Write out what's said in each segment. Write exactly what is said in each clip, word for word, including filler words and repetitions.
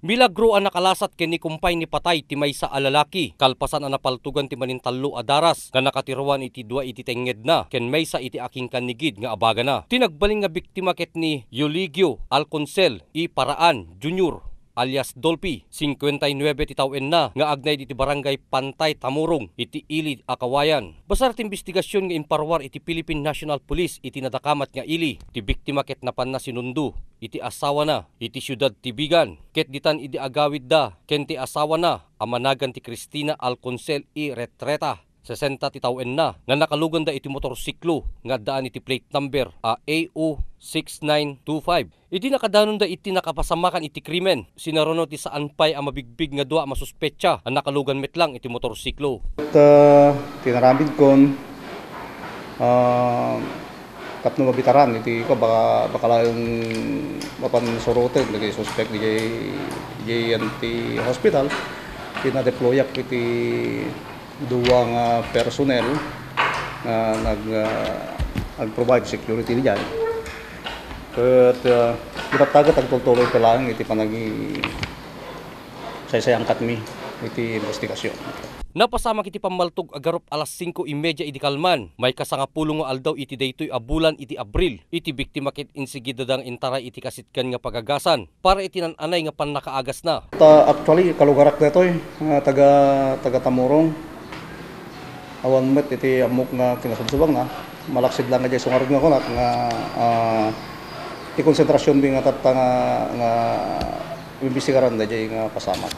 Milagro a nakalasat ken ni kumpay ni patay ti maysa a lalaki, kalpasan a napaltugan ti manintallo a daras nga nakatiruan iti dua iti tengngedna ken maysa iti akingkannigid nga abagana. Ti nagbalin nga biktima ket ni Euligio Alconcel I. Paraan Junior alias Dolphy, singkuenta y nuebe ti tawenna, nga agnaed iti Barangay Pantay Tamurong iti Ili a Kawayan. Basar ti imbestigasyon nga imparuar iti Philippine National Police iti nadakamat nga ili, ti biktima ket napanna sinundo iti asawana iti siudad ti Vigan, ket ditan idi agawidda ken ti asawana a managan ti Cristina Alconcel I. Retreta, sesenta ti tawenna, nga nakaluganda iti motorsiklo nga addaan iti plate number a A O six nine two five. Idi nakadanonda iti nakapasamakan iti krimen, sinaruno ti saan pay a mabigbig nga dua a masuspetsa a nakalugan met lang iti motorsiklo. Ta tinaramidkon, ah, tapno mabitaran iti, ko, baka, baka laeng mapan suroten dagiti suspek diay, diay anti hospital, pinadeployak iti dua nga personnel nga nag, ah, nag-provide security diay. Ket, ah, itatta ket agtultuloy pay laeng iti panagi-, saysayangkatmi iti investigasyon. Napasamak iti pammaltog a garup alas singko y media idi kalman, maikasangapulo nga aldaw iti daytoy a bulan iti Abril, iti biktima ket insigidada nga intaray iti kasitkan nga pagagasan para iti nan-anay nga pannakaagasna. Ta, actually, kalugarak daytoy, nga taga, taga Tamurong. Awan met iti ammok nga kinasubsubangna. Malaksid lang nga diay sungarud nga kunat nga, ah, ti konsentrasyonmi nga tatta nga, nga imbestigaran daydiay nga pasamak.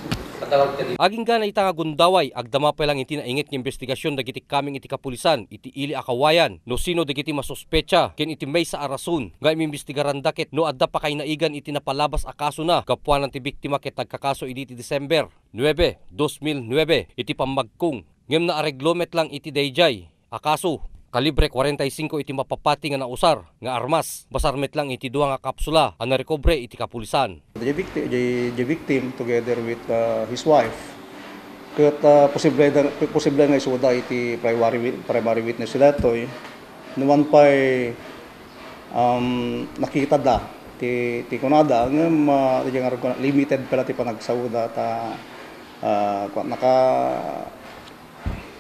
Agingga ita nga gundaway, agdama pay lang iti nainget nga imbestigasyon dagiti kameng iti kapulisan iti Ili a Kawayan no sino dagiti masuspetsa ken iti maysa a rason nga imimbestigaranda ket no adda pakaynaigan iti napalabas a kasona gapuanan ti biktima ket nagkakaso idi ti December nuebe, dos mil nuebe iti pammagkong, ngem naareglo met lang iti daydiay a kaso. Kalibre kwarenta y singko iti mapapati nga nausar nga armas, basar met lang iti dua nga kapsula a narekobre iti kapulisan. The victi-, the, the victim together with, uh, his wife, ket, uh, posible da, posible nga isuda iti primary wi-, primary witness daytoy. Numan pay, um, nakitada ti, ti kunada, ngem, uh, diay nga limited pay la ti panagsaoda ta, uh, kua-, naka-,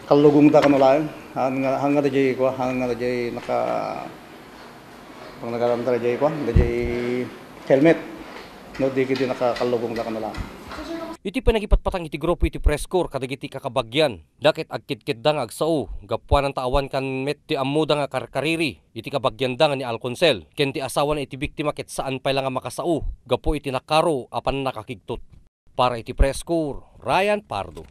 kallugongda kano laeng. Haan nga, haan nga daydiay, kua, haan nga daydiay naka-, pangnagaramda daydiay, kua, daydiay helmet. No, di ketdi nakakallugongda kano laeng. Iti panagipatpatang iti grupo iti press corps kadagiti kakabagian, da ket agkidkidda nga agsao, gapuanan ta awan kan met ti ammoda nga karkariri iti kabagianda nga ni Alconcel, ken ti asawana iti biktima ket saan pay la nga makasao gapu iti nakaro a pannakakigtot. Para iti press corps, Ryan Pardo.